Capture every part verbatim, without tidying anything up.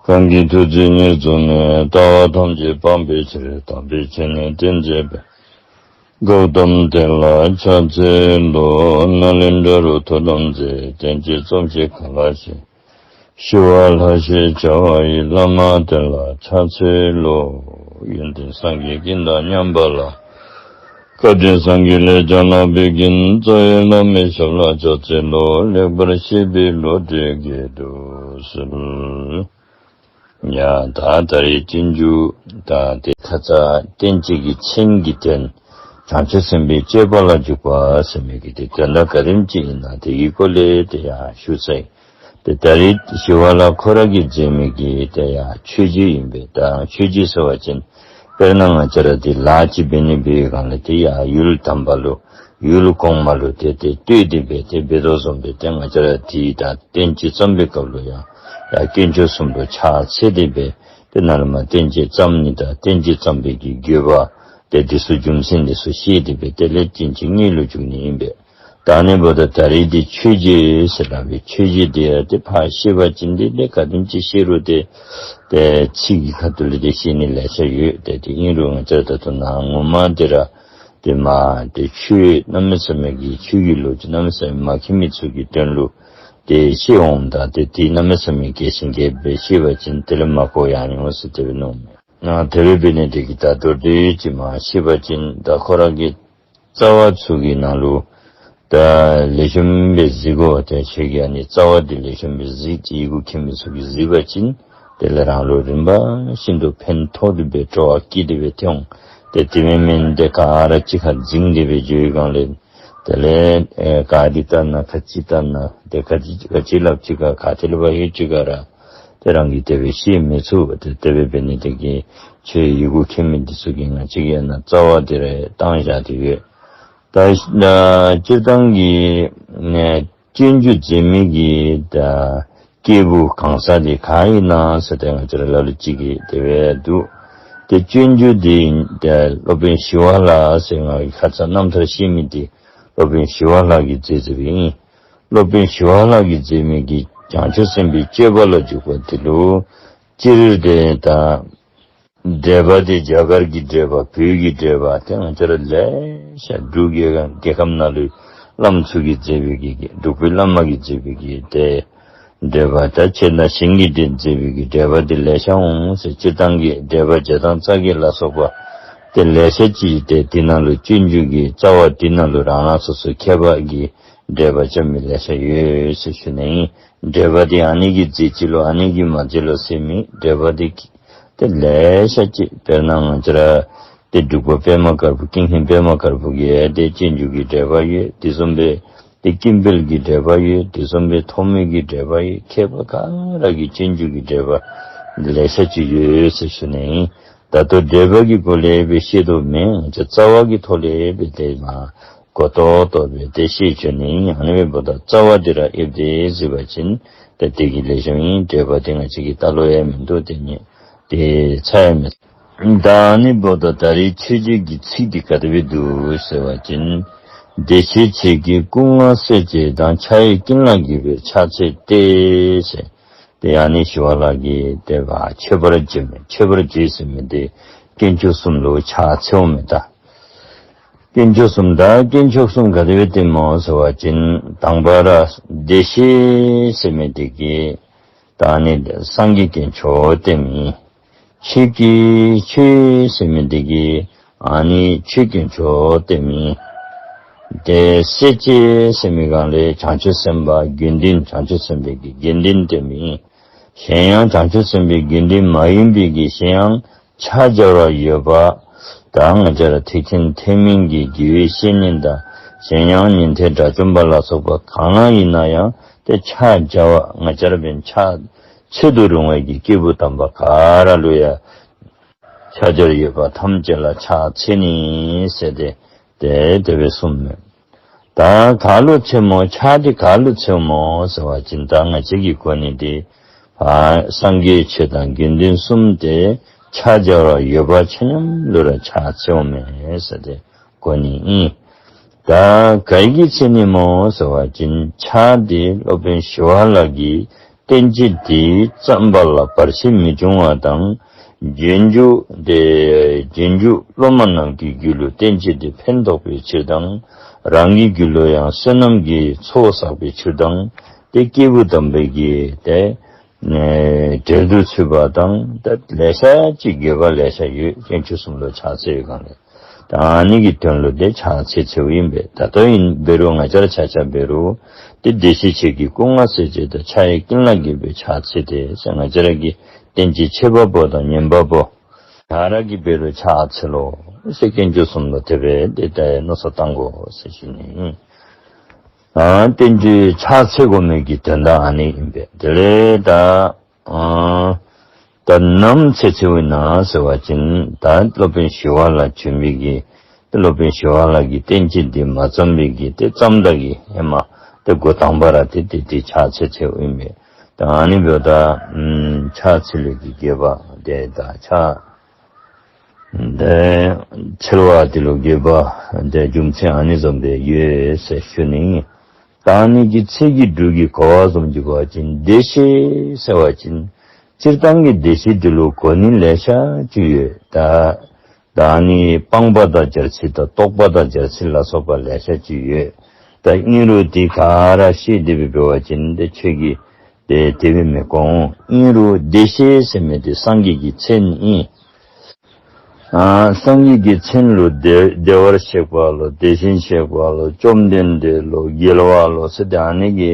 གང་གིས་ཐུགས་བརྩེ་ཉེར་བཟུང་ནས། ལྟ་བ་ཐམས་ཅད་སྤང་བའི་ཕྱིར། དམ་པའི་ཆོས་ནི་སྟོན་མཛད་པའི། གཽ་ཏམ་དེ་ལ་ཕྱག་འཚལ་ལོ། ནཱ་ལེནྡྲ་རུ་ཐུགས་དམ་མཛད། བསྟན་བཅོས་རྩོམ་ཞིང་གང་ལགས་ཤིང་། ཞི་བ་ལྷ་ཞེས་བྱ་བ་ཡི། བླ་མ་དེ་ལ་ཕྱག་འཚལ་ལོ། ཡོན་ཏན་སངས་རྒྱས་ཀུན་དང་མཉམ་པ་ལ། སྐལ་ལྡན་སངས་རྒྱས་ལས་ཀྱང་ལྷག་པའི་མགོན། རྩ་བའི་བླ་མའི་ཞབས་ལ་ཕྱག་འཚལ་ལོ། ལེགས་པར་བཤད་པའི་བློ་གྲོས་རྒྱས་པར་གསལ། ཡ་ད་ད་རེས་སྤྱོད་འཇུག་ད་དེ་ཁ་ཙ་བསྟན་བཅོས་ཀྱི་མཚན་གྱི་དོན། བྱང་ཆུབ་སེམས་དཔའི་སྤྱོད་པ་ལ་འཇུག་པ་ཟེར་མི་གི་དེ་དོན་དག་ག་དེམ་ཅིག་ཨིན་ན་དེ་གི་སྐོར་ལས་དེ་ཡང་ཞུ་ཚར་ཡི། དེ་ད་རེས་ཞི་བ་ལྷ་ཁོ་ར་གིས་མཛད་མི་གི་དེ་ཡང་མཆོད་བརྗོད་ཨིན་པས། ད་མཆོད་བརྗོད་ཟེར་བ་ཅིན་དཔེར་ན་ང་བཅས་ར་དེ་ལཱ་ཅིག་འབད་ནི་འབད་བའི་སྒང་ལས་དེ་ཡང་ཡུལ་དམ་པ་ལུ་ཡུལ་གོང་མ་ལུ་དེ་དེ་བསྟོད་དེ་སྦེ་དེ་འབད་དོ་བཟུམ་སྦེ་དེ་ང་བཅས་ར་དེ་ད་བསྟན་བཅོས་བརྩམས་པའི་སྐབས་ལུ་ཡང་ཡང་དཀོན་མཆོག་གསུམ་ལུ་ཕྱག་འཚལ་དེ་སྦེ་དེ་ནཱ་ལས་མར་བསྟན་བཅོས་བརྩམ་ནི་དང་བསྟན་བཅོས་བརྩམ་པའི་གི་དགོས་པ་དེ་དེ་ཚུ་རྒྱུ་མཚན་དེ་ཚུ་བཤད་དེ་སྦེ་དེ་ལས་བསྟན་བཅོས་དངོས་ལུ་འཇུག་ནི་ཨིན་པས། ད་ཨ་ནི་འབདཝ་ད་ད་རེས་འདི་མཆོད་བརྗོད་ཟེར་སླབ་པའི་མཆོད་བརྗོད་འདི་ཡང་དེ་ཕར་བཤད་པ་ཅིན་དེ་ལས་ག་དེམ་ཅིག་བཤད་རུང་དེ་དེ་ཚིག་གི་ཁ་ཐུག་ལས་དེ་བཤད་ནི་ལེ་ཤ་ཡོད། དེ་དེ་ཨིན་རུང་ང་བཅས་ར་ད་ལྟོ་ནཱ་ངོ་མ་དེ་ར་དེ་མ་དེ་ཆོས་གནམ་མེད་ས་མེད་ཀྱི་ཆོས་ཀྱི་ལོ་རྒྱུས་གནམ་མེད་ས་མེད་མ་མཁྱེན་མི་ཚུ་གི་དོན་ལུ་དེ་བཤད་འོངམ་ད་དེ་དེ་གནམ་མེད་ས་མེད་རྒྱས་ཤིང་རྒྱས་སྦེ་བཤད་པ་ཅིན་དེ་ལས་མ་གོ་ཡང་ནི་འོང་ཟེར་དེ་སྦེ་མནོཝ་མས། ཨ་དེ་སྦེ་འབད་ནི་དེ་གིས་ད་མདོར་བསྡུས་ཅིག་མར་བཤད་པ་ཅིན་ད་ཁོ་ར་གི་རྩ་བ་ཚུ་གི་ནང་ལུ་ད་ལེགས་ཤོམ་སྦེ་གཟིགས་དགོ། ཏེ་ཁྱོད་ཀྱིས་ཨ་ནི་རྩ་བ་འདི་ལེགས་ཤོམ་སྦེ་གཟིགས་ཏེ་ཡི་གུ་མཁྱེན་མི་ཚུ་གིས་གཟིགས་པ་ཅིན་དེ་ལས་རང་ལུ་རིམ་པ་བཞིན་དུ་ཕན་ཐོགས་ཏེ་སྦེ་སྤྲོ་བ་སྐྱེས་ཏེ་སྦེ་ཐོན་འོང་། ཏེ་དེ་མེན་མེན་ཏེ་ག་ར་གཅིག་ཁར་འཛིང་སྟེ་སྦེ་འགྱོ་བའི་སྒང་ལས་དེ་ལས་ཨེ་ག་འདི་ལྟ་ན་ག་ཅི་ལྟ་ན་ཏེ་ག་ཅི་ག་ཅི་སླབ་ཅི་ག་ག་ཏེ་ལས་འབད་ཡོད་ཅི་ག་ར་ཏེ་རང་གིས་དེ་སྦེ་ཤེས་མི་ཚུགས། ཏེ་དེ་སྦེ་འབད་ནི་དེ་གིས་ཁྱོད་ཡི་གུ་མཁྱེན་མི་འདི་ཚུ་གིས་ང་བཅས་ཀྱིས་ཨ་ནཱ་རྩ་བ་འདི་ར་བཏང་བཞག་སྟེ་ཡོད། ད་ཨ་སྤྱིར་བཏང་གི་ཨེ་སྤྱོད་འཇུག་མཛད་མི་གི་ད་སྐྱེས་བུ་གང་ཟག་འདི་ག་ཨིན་ན་ཟེར་ཏེ་ང་བཅས་ར་ལ་ལུ་ཅིག་གིས་དེ་སྦེ་འདུག། ཏེ་སྤྱོད་འཇུག་འདི་ད་སློབ་དཔོན་ཞི་བ་ལྷ་ཟེར་ང་གིས་ཁ་ཙ་རྣམ་ཐར་བཤད་མི་འདི་སློབ་དཔོན་ཞི་བ་ལྷ་གིས་མཛད་མཛད་པའི་ཨིན། སློབ་དཔོན་ཞི་བ་ལྷ་གིས་མཛད་མི་གི་བྱང་ཆུབ་སེམས་དཔའི་སྤྱོད་པ་ལ་འཇུག་པ་འདི་ལུ་སྤྱིར་དེ་ད་འགྲེལ་པ་དེ་རྒྱ་གར་གྱི་འགྲེལ་པ་བོད་ཀྱི་འགྲེལ་པ་དེ་ང་བཅས་ར་ལེ་ཤ་འབྲུག་རྒྱལ་ཁམས་ནང་ལུ་བླམ་ཚུ་གིས་མཛད་པའི་གི་འབྲུག་པའི་བླ་མ་གིས་མཛད་པའི་གི་དེ་འགྲེལ་པ་ད་ཁྱེད་ན་ཞིང་གི་དེ་མཛད་པའི་གི་འགྲེལ་པ་དེ་ལེ་ཤ་འོང་ཟེར། སྤྱིར་བཏང་གི་འགྲེལ་པ་རྒྱ་གདངས་རྩ་རྒྱས་ལ་སོགས་པ་དེ་ལེ་ཤ་ཅིག་དེ་དེ་ནང་ལུ་སྤྱོད་འཇུག་གི་རྩ་བ་དེ་ནང་ལུ་རང་རང་སོ་སོའི་མཁས་པ་གིས་འགྲེལ་པ་རྐྱབ་མི་ལེ་ཤ་ཡོད་ཟེར་ཞུ་ནི་ཨིན། འགྲེལ་པ་དེ་ཨ་ནི་གིས་མཛད་ཅི་ལོ་ཨ་ནི་གིས་མ་མཛད་ལོ་ཟེར་མི་འགྲེལ་པ་དེ་དེ་ལེ་ཤ་ཅིག། དཔེར་ན་ང་བཅས་ར་དེ་འབྲུག་པ་པདྨ་དཀར་པོ་ཀུན་མཁྱེན་པདྨ་དཀར་པོ་གིས་དེ་སྤྱོད་འཇུག་གི་འགྲེལ་པ་ཡོད། དེ་བཟུམ་སྦེ་དེ་ཀུན་དཔལ་གྱི་འགྲེལ་པ་ཡོད། དེ་བཟུམ་སྦེ་ཐོགས་མེད་ཀྱི་འགྲེལ་པ་ཡོད། མཁས་པ་ག་ར་གིས་སྤྱོད་འཇུག་གི་འགྲེལ་པ་ལེ་ཤ་ཅིག་ཡོད་ཟེར་ཞུ་ནི་ཨིན། ད་ལྟོ་འགྲེལ་པ་གི་སྒོ་ལས་སྦེ་བཤད་དོ་མེན། ང་བཅས་རྩ་བ་གི་ཐོག་ལས་སྦེ་དེ་མ་གོ་ཏོག་ཏོ་སྦེ་དེ་བཤད་ཅི་ནི་ཨིན། ཨ་ནི་སྦེ་འབདཝ་ད་རྩ་བ་འདི་ར་ཨེབ་སྟེ་གཟིགས་པ་ཅིན་ཏེ་དེ་གིས་ལེགས་ཤོམ་ཨིན། འགྲེལ་པ་དེ་ང་བཅས་ཀྱིས་བལྟ་ལོང་ཡང་མིན་འདུག། དེ་ནི་དེ་ཚར་ཡང་མེད། ད་ཨ་ནི་འབདཝ་ད་ད་རེས་མཆོད་བརྗོད་ཀྱི་ཚིག་འདི་ག་དེ་སྦེ་འདུག་ཟེར་བ་ཅིན། བདེ་གཤེགས་ཁྱེད་ཀྱི་སྐུ་མངའ་སྲས་བཅས་དང་། ཕྱག་གཡས་ཀུན་ལ་འགོད་པའི་ཕྱག་འཚལ་ཏེ་ཟེར། དེ་ཨ་ནི་ཞི་བ་ལྷ་གིས་དེ་སྦེ་མཆོད་པར་བརྗོད་མི་མཆོད་པར་བརྗོད་ཟེར་མི་དེ་དཀོན་མཆོག་གསུམ་ལུ་ཕྱག་འཚལཝ་མས་ད། དཀོན་མཆོག་གསུམ་ད་དཀོན་མཆོག་གསུམ་ག་དེ་སྦེ་བསྟནམ་སྨོ་ཟེར་བ་ཅིན་དང་པ་ར་བདེ་གཤེགས་ཟེར་མི་དེ་གིས་ད་ཨ་ནི་སངས་རྒྱས་དཀོན་མཆོག་བསྟནམ་ཨིན། ཁྱེད་ཀྱི་ཁྱེད་ཟེར་མི་དེ་གིས་ཨ་ནི་ཁྱེད་དཀོན་མཆོག་བསྟནམ་ཨིན། དེ་སྲས་བཅས་ཟེར་མི་སྒང་ལས་བྱང་ཆུབ་སེམས་དཔའ་དགེ་འདུན་བྱང་ཆུབ་སེམས་དཔའི་གི་དགེ་འདུན་བསྟནམ་ཨིན། གཞན་ཡང་བྱང་ཆུབ་སེམས་དཔའི་དགེ་འདུན་མ་ཡིན་པའི་གི་གཞན་ཡང་ཕྱག་བྱ་བར་འོས་པ། ད་ང་བཅས་ར་ཐེག་ཆེན་ཐེག་དམན་གྱི་དགེ་བའི་བཤེས་གཉེན་དང་གཞན་ཡང་ཉན་ཐོས་དགྲ་བཅོམ་པ་ལ་སོགས་པ་གང་ལ་ཡིན་ན་ཡང་དེ་ཕྱག་བྱ་བ་ང་བཅས་ར་འབདན་ཕྱག་འཚལ་དུ་རུང་བའི་གི་སྐྱེས་བུ་དམ་པ་ག་ར་ལུ་ཡང་ཕྱག་བྱར་འོས་པ་ཐམས་ཅད་ལ་ཕྱག་འཚལ་ནི་ཟེར་ཏེ་དེ་དེ་སྦེ་གསུངསམ་མས། ད་ག་ལུ་འཚལ་སྨོ། ཕྱག་འདི་ག་ལུ་འཚལ་སྨོ་ཟེར་བ་ཅིན་ད་ང་བཅས་ཀྱིས་གོ་ནི་འདི་ཨ་སངས་རྒྱས་ཆོས་དང་དགེ་འདུན་གསུམ་དེ་ཕྱག་བྱ་བར་འོས་པ་ཆ་མཉམ་ལུ་ར་ཕྱག་འཚལཝ་མས་ཟེར་ཏེ་གོ་ནི་ཨིན། ད་ག་གིས་འཚལ་ནི་སྨོ་ཟེར་བ་ཅིན་ཕྱག་འདི་སློབ་དཔོན་ཞི་བ་ལྷ་གིས་ བསྟན་བཅོས་དེ་བརྩམས་པ་ལ་བར་ཆད་མི་འབྱུང་བ་དང་། རྗེས་འཇུག་དེ་རྗེས་འཇུག་སློབ་མ་རྣམས་ཀྱི་རྒྱུད་ལུ་བསྟན་བཅོས་དེ་ཕན་ཐོགས་པའི་ཕྱིར་དང་། རང་གི་རྒྱུད་ལུ་ཡང་བསོད་ནམས་ཀྱི་ཚོགས་བསགས་པའི་ཕྱིར་དང་། དེ་སྐྱེས་བུ་དམ་པའི་གི་དེ་ཨེ་འབྲེལ་དུ་ཚུད་པ་དང་། ད་ལེ་ཤ་ཅིག་དགེ་བ་ལེ་ཤ་ཡོད། དཀོན་མཆོག་གསུམ་ལུ་ཕྱག་འཚལ་བའི་སྒང་ལས། ད་ཨ་ནི་གི་དོན་ལུ་དེ་ཕྱག་འཚལ་འཚལཝ་ཨིན་པས། ད་ལྟོ་ཨིན་འབད་རུང་ང་བཅས་ར་ཆ་ཁྱབ་འབད་རུང་དེ་བདེ་གཤེགས་ཆོས་ཀྱི་སྐུ་མངའ་གསལ་བྱེད་དང་ཕྱག་གཡས་བསྐྱེད་ལ་དགྱེས་པའི་ཕྱག་འཚལ་ཏེ་ཟེར། ང་བཅས་ར་གི་བསྟན་བཅོས་འཆད་པ་པོ་དང་ཉན་པ་པོ་ག་ར་གིས་འབད་རུང་ཕྱག་འཚལ་ལོ་ཟེར། དཀོན་མཆོག་གསུམ་ལུ་དེ་སྦེ་དེ་ལྟར་མནོ་བསམ་བཏང་དགོ་ཟེར་ཞུ་ནི་ཨིན། ཨ་བསྟན་བཅོས་ཕྱག་འཚལ་དགོ་མི་གི་དོན་དག་ཨ་ནི་ཨིན་པས། དེ་ལས་ད་ཨ་ད་ནམ་འཚལ་འཚལཝ་ཨིན་ན་ཟེར་བ་ཅིན། ད་སློབ་དཔོན་ཞི་བ་ལྷ་བྱོན་པའི་གི་ད་སློབ་དཔོན་ཞི་བ་ལྷ་གིས་བསྟན་བཅོས་འདི་མ་བརྩམས་པའི་གི་དེ་བརྩམས་ད་གི་ཧེ་མ་དེ་འགོ་དང་པ་ར་དེ་དེ་དེ་ཕྱག་འཚལ་འཚལཝ་ཨིན་པས། ད་ཨ་ནི་འབདཝ་ད་ཨམ་ཕྱག་འཚལ་ལུགས་ཀྱི་དགེ་བ་དེ་ད་ཕྱག་དེ་འཚལ་བ་དེ་ལུ་དགེ་བ་དེ་རྒྱུ་མཚན་ཨ་ནི་བཟུམ་སྦེ་ཡོད་ཟེར་ཞུ་ནི་ཨིན། ད་ཨ་ནི་གི་ཚིག་གི་འབྲུ་གི་གོ་བ་བཟུམ་ཅིག་འབད་བ་ཅིན་བདེ་གཤེགས་ཟེར་བ་ཅིན་སྤྱིར་བཏང་གི་བདེ་གཤེགས་འདི་ལུ་གོ་ནི་ལེ་ཤ་ཅིག་ཡོད། ད་ད་ཨ་ནི་སྤངས་པ་དང་སྦྱར་ཚིག་དང་རྟོགས་པ་དང་སྦྱར་ཚིག་ལ་སོགས་པ་ལེ་ཤ་ཅིག་ཡོད། ད་ཨིན་རུང་དེ་ག་ར་ཤེས་ཏེ་སྦེ་འབད་བ་ཅིན་དེ་ཁྱོད་ཀྱིས་དེ་དེ་སྦེ་མི་གོ་འོང་། ཨིན་རུང་བདེ་གཤེགས་ཟེར་མི་དེ་སངས་རྒྱས་ཀྱི་མཚན་ཨིན། ཨ་སངས་རྒྱས་ཀྱི་མཚན་ལུ་བདེ་བདེ་བར་གཤེགས་པ་ལོ། བདེ་ཞིང་གཤེགས་པ་ལོ། བཅོམ་ལྡན་འདས་ལོ། རྒྱལ་བ་ལོ་ཟེར་ཏེ་ཨ་ནི་གི་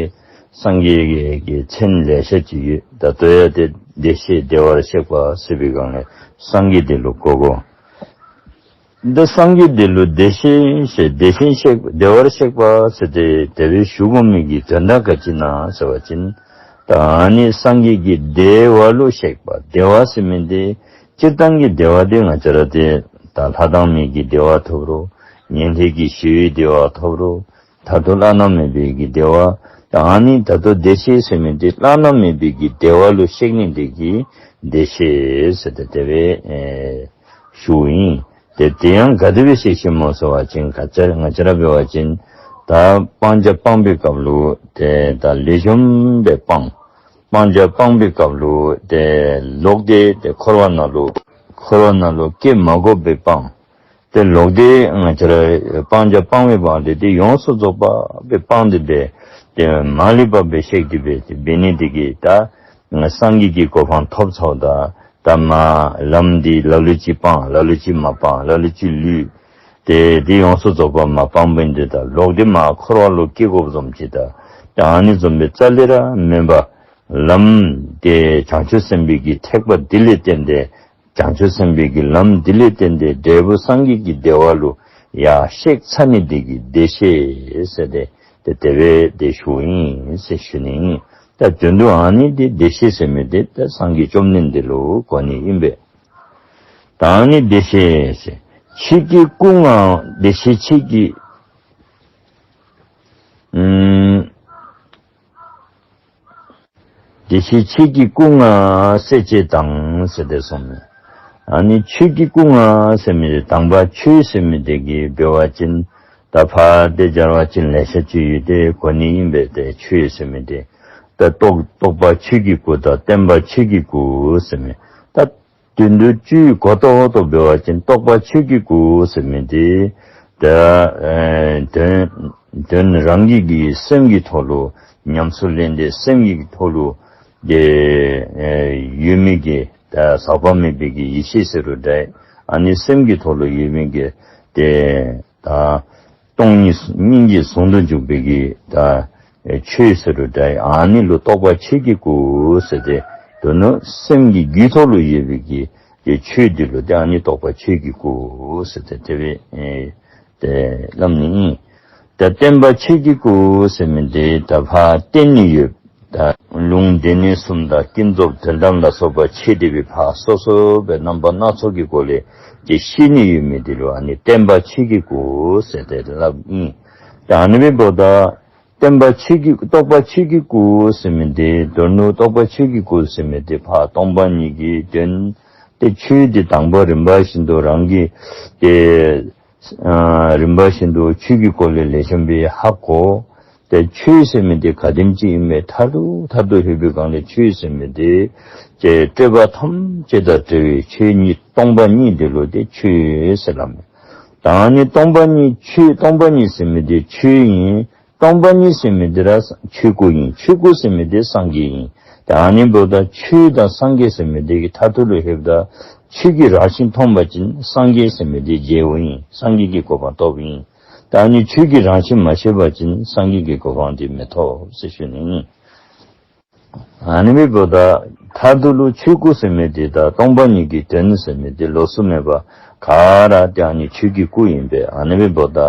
སངས་རྒྱས་ཀྱི་མཚན་ལེ་ཤ་ཅིག་ཡོད། ད་ལྟོ་ཡང་དེ་བདེ་གཤེགས་བདེ་བར་གཤེགས་པ་ཟེར་བའི་སྒང་ལས་སངས་རྒྱས་དེ་ལུ་གོ་དགོ། འདི་སངས་རྒྱས་དེ་ལུ་བདེ་གཤེགས་ཟེར་བདེ་ཞིང་གཤེགས་བདེ་བར་གཤེགས་པ་ཟེར་ཏེ་དེ་སྦེ་ཞུ་དགོ་མི་གི་དོན་དག་ག་ཅི་ཨིན་ན་ཟེར་བ་ཅིན། ད་ཨ་ནི་སངས་རྒྱས་ཀྱི་བདེ་བ་ལུ་གཤེགས་པ། བདེ་བ་ཟེར་མི་དེ་སྤྱིར་བཏང་གི་བདེ་བ་དེ་ང་བཅས་ར་དེ་ད་ལྷ་དང་མི་གི་བདེ་བ་ཐོབ་རུང་ཉན་ཐོས་ཀྱི་ཞི་བའི་བདེ་བ་ཐོབ་རུང་ད་ལྟོ་བླ་ན་མེད་པའི་གི་བདེ་བ། ད་ཨ་ནི་ད་ལྟོ་བདེ་གཤེགས་ཟེར་མི་དེ་བླ་ན་མེད་པའི་གི་བདེ་བ་ལུ་གཤེགས་ནི་དེ་གིས་བདེ་གཤེགས་ཟེར་ཏེ་དེ་སྦེ་ཨེ་ཞུཝ་ཨིན། དེ་དེ་ཡང་ག་དེ་སྦེ་གཤེགས་གཤེགསཔ་སྨོ་ཟེར་བ་ཅིན་ང་བཅས་ང་བཅས་ར་འབད་བ་ཅིན་ད་སྤང་བྱ་སྤང་པའི་སྐབས་ལུ་དེ་ད་ལེགས་ཤོམ་སྦེ་སྤང་། སྤང་བྱ་སྤང་པའི་སྐབས་ལུ་དེ་ལོག་སྟེ་དེ་འཁོར་བ་ནང་ལུ་འཁོར་བ་ནང་ལུ་སྐྱེ་མ་དགོ་པའི་སྤང་། དེ་ལོག་སྟེ་ང་བཅས་ར་སྤང་བྱ་སྤང་བའི་སྤང་དེ་དེ་ཡོངས་སུ་རྫོགས་པ་སྦེ་སྤང་སྟེ་སྦེ་དེ་མ་ལུས་པ་སྦེ་གཤེགས་ཏེ་སྦེ་དེ་འབད་ནི་དེ་གིས་ད་སངས་རྒྱས་ཀྱི་གོ་འཕང་ཐོབ་ཚརཝ་ད་ད་མ་ལམ་འདི་ལ་ལུ་ཅིག་སྤང་ལ་ལུ་ཅིག་མ་སྤང་ལ་ལུ་ཅིག་ལུས། དེ་དེ་ཡོངས་སུ་རྫོགས་པ་མ་སྤངས་པ་ཨིན་ཏེ་ད་ལོག་སྟེ་མ་འཁོར་བ་ལུ་སྐྱེ་དགོཔ་བཟུམ་ཅིག་ད་ད་ཨ་ནི་བཟུམ་སྦེ་རྩ་ལས་ར་མེན་པར་ལམ་དེ་བྱང་ཆུབ་སེམས་དཔའི་གི་ཐེག་པ་འདི་ལས་བརྟེན་ཏེ་བྱང་ཆུབ་སེམས་དཔའི་གི་ལམ་འདི་ལས་བརྟེན་ཏེ་འབྲས་བུ་སངས་རྒྱས་ཀྱི་བདེ་བ་ལུ་ཡར་གཤེགས་ཚར་ནི་དེ་གིས་བདེ་གཤེགས་ཟེར་ཏེ་དེ་དེ་སྦེ་དེ་ཞུཝ་ཨིན་ཟེར་ཞུ་ནི་ཨིན། ད་དོན་དུ་ཨ་ནི་དེ་བདེ་གཤེགས་ཟེར་མི་དེ་ད་སངས་རྒྱས་བཅོམ་ལྡན་འདས་ལུ་གོ་ནི་ཨིན་པས། ད་ཨ་ནི་བདེ་གཤེགས་ཟེར་ཆོས་ཀྱི་སྐུ་མངའ་བདེ་གཤེགས་ཆོས་ཀྱི་ཨམ་བདེ་གཤེགས་ཆོས་ཀྱི་སྐུ་མངའ་གསལ་བྱེད་དང་ཟེར་ཏེ་གསུངས་མས། ཨ་ནི་ཆོས་ཀྱི་སྐུ་མངའ་ཟེར་མི་དེ་དང་པ་ཆོས་ཟེར་མི་དེ་གིས་འབད་བ་ཅིན་ད་ཕར་དེ་སྦྱར་བ་ཅིན་ལེ་ཤ་ཅིག་ཡོད་དེ་གོ་ནི་ཨིན་པས། དེ་ཆོས་ཟེར་མི་དེ་ད་རྟོགས་རྟོགས་པ་ཆོས་ཀྱི་སྐུ་དང་བརྟན་པ་ཆོས་ཀྱི་སྐུ་ཟེར་མི་ད་དོན་དུ་བཅུད་གོ་ཏོག་ཏོ་འབད་བ་ཅིན་རྟོགས་པ་ཆོས་ཀྱི་སྐུ་ཟེར་མི་དེ་ད་ཨེ་དོན་དོན་རང་གི་གི་སེམས་ཀྱི་ཐོག་ལུ་ཉམས་སུ་ལེན་ཏེ་སེམས་ཀྱི་ཐོག་ལུ་དེ་ཨེ་ཡོད་མི་གི་ད་ཟག་པ་མེད་པའི་གི་ཡེ་ཤེས་ཟེར་རུང་འདྲ། ཨ་ནི་སེམས་ཀྱི་ཐོག་ལུ་ཡོད་མི་གི་དེ་ད་སྟོང་ཉིད་སྙིང་རྗེ་ཟུང་དུ་འཇུག་པའི་གི་ད་ཨེ་ཆོས་ཟེར་རུང་འདྲ། ཨ་ནི་ལུ་རྟོགས་པ་ཆོས་ཀྱི་སྐུ་ཟེར་ཏེ་དོན་ནི་སེམས་ཀྱི་རྒྱུད་ཐོག་ལུ་ཡོད་པའི་གི་དེ་ཆོས་འདི་ལུ་དེ་ཨ་ནི་རྟོགས་པ་ཆོས་ཀྱི་སྐུ་ཟེར་ཏེ་དེ་སྦེ་ཨེ་དེ་སླབ་ནི་ཨིན། ད་བརྟན་པ་ཆོས་ཀྱི་སྐུ་ཟེར་མི་དེ་ད་ཕར་བརྟན་ནི་ཡོད། ད་ལུང་སྡེ་སྣོད་གསུམ་དང་ཀུན་རྫོབ་དོན་དམ་ལ་སོགས་པ་ཕྱེ་སྟེ་སྦེ་ཕར་སོ་སོ་སྦེ་རྣམ་པ་སྣ་ཚོགས་ཀྱི་སྒོ་ལས་དེ་ཤེས་ནི་ཡོད་མི་དེ་ལུ་ཨ་ནི་བརྟན་པ་ཆོས་ཀྱི་སྐུ་ཟེར་ཏེ་སླབ་ཨིན། ད་ཨ་ནི་སྦེ་འབདཝ་ད་བརྟན་པ་ཆོས་ཀྱི་རྟོགས་པ་ཆོས་ཀྱི་སྐུ་ཟེར་མི་དེ་དོན་ནི་རྟོགས་པ་ཆོས་ཀྱི་སྐུ་ཟེར་མི་དེ་ཕར་སྟོང་པ་ཉིད་ཀྱི་དོན་དེ་ཆོས་དེ་དང་པ་རིམ་པ་བཞིན་དུ་རང་གི་དེ་ཨ་རིམ་པ་བཞིན་དུ་ཆོས་ཀྱི་སྐོར་ལས་ལེགས་ཤོམ་སྦེ་ཧ་གོ། ཏེ་ཆོས་ཟེར་མི་འདི་ག་དེམ་ཅིག་ཨིན་མས། མཐར་ཐུག་མཐར་ཐུག་ལྷོད་པའི་སྒང་ལས་ཆོས་ཟེར་མི་འདི་ཏེ་སྤྲོས་པ་ཐམས་ཅད་དང་བྲལ་བའི་ཆོས་ཉིད་སྟོང་པ་ཉིད་འདི་ལུ་ཏེ་ཆོས་ཟེར་སླབ་མས། ད་ཨ་ནི་སྟོང་པ་ཉིད་ཆོས་སྟོང་པ་ཉིད་ཟེར་མི་འདི་ཆོས་ཨིན། སྟོང་པ་ཉིད་ཟེར་མི་འདི་ར་ཆོས་སྐུ་ཨིན། ཆོས་སྐུ་ཟེར་མི་འདི་སངས་རྒྱས་ཨིན། ད་ཨ་ནི་འབདཝ་ད་ཆོས་དང་སངས་རྒྱས་ཟེར་མི་འདི་གི་མཐར་ཐུག་ལུ་ལྷོདཔ་ད་ཆོས་ཀྱི་རང་བཞིན་མཐོང་པ་ཅིན་སངས་རྒྱས་ཟེར་མི་འདི་རྒྱལཝ་ཨིན། སངས་རྒྱས་ཀྱི་གོ་འཕང་ཐོབ་ཨིན། ད་ཨ་ནི་ཆོས་ཀྱི་རང་བཞིན་མ་ཤེས་པ་ཅིན་སངས་རྒྱས་ཀྱི་གོ་འཕང་འདི་མི་ཐོབ་ཟེར་ཞུ་ནི་ཨིན། ཨ་ནི་འབདཝ་ད་མཐར་ཐུག་ལུ་ཆོས་སྐུ་ཟེར་མི་འདི་དང་སྟོང་པ་ཉིད་ཀྱི་དོན་ཟེར་མི་འདི་ལོགས་སུ་མེད་པ་ག་ར་ཏེ་ཨ་ནི་ཆོས་ཀྱི་སྐུ་ཨིན་པས། ཨ་ནི་འབདཝ་ད་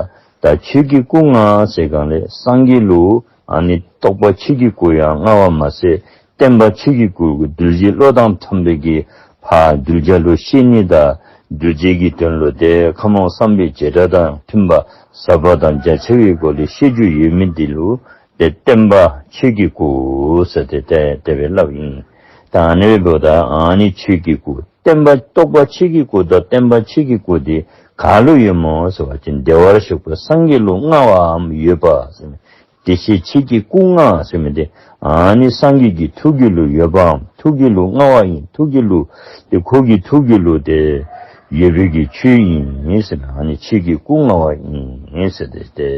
ད་ཆོས་ཀྱི་སྐུ་མངའ་ཟེར་སྒང་ལས་སངས་རྒྱས་ལུ་ཨ་ནི་རྟོགས་པ་ཆོས་ཀྱི་སྐུ་ཡང་མངའ་བ་མ་ཟད་བརྟན་པ་ཆོས་ཀྱི་སྐུ་གི་གདུལ་བྱའི་བློ་དང་འཚམས་པའི་གི་ཕར་གདུལ་བྱ་ལུ་བཤད་ནི་དང་གདུལ་བྱའི་གི་དོན་ལུ་ཏེ་ཁམས་དབང་བསམ་པའི་བྱེ་བྲག་དང་མཐུན་པ་ཟབ་པ་དང་རྒྱ་ཆེ་བའི་སྒོ་ལས་བཤད་རྒྱུ་ཡོད་མི་འདི་ལུ་ཏེ་བརྟན་པ་ཆོས་ཀྱི་སྐུ་ཟེར་ཏེ་ཏེ་དེ་སྦེ་སླབ་ཨིན། ད་ཨ་ནི་འབདཝ་ད་ཨ་ནི་ཆོས་ཀྱི་སྐུ་བརྟན་པ་རྟོགས་པ་ཆོས་ཀྱི་སྐུ་དང་བརྟན་པ་ཆོས་ཀྱི་སྐུ་འདི་ག་ལུ་ཡོད་སྨོ་ཟེར་བ་ཅིན་བདེ་བར་གཤེགས་པ་སངས་རྒྱས་ལུ་མངའ་བའམ་ཡོད་པ་ཟེར་མི་དེ་བཞིན་ཆོས་ཀྱི་སྐུ་མངའ་ཟེར་མི་འདི་ཨ་ནི་སངས་རྒྱས་ཀྱི་ཐུགས་རྒྱུད་ལུ་ཡོད་པའམ་ཐུགས་རྒྱུད་ལུ་མངའ་བ་ཨིན། ཐུགས་རྒྱུད་ལུ་ཏེ་ཁོ་གི་ཐུགས་རྒྱུད་ལུ་ཏེ་ཡོད་པའི་གི་ཆོས་ཨིན་ཟེར་ན་ཨ་ནི་ཆོས་ཀྱི་སྐུ་མངའ་བ་ཨིན་ཟེར་ཏེ་ཏེ་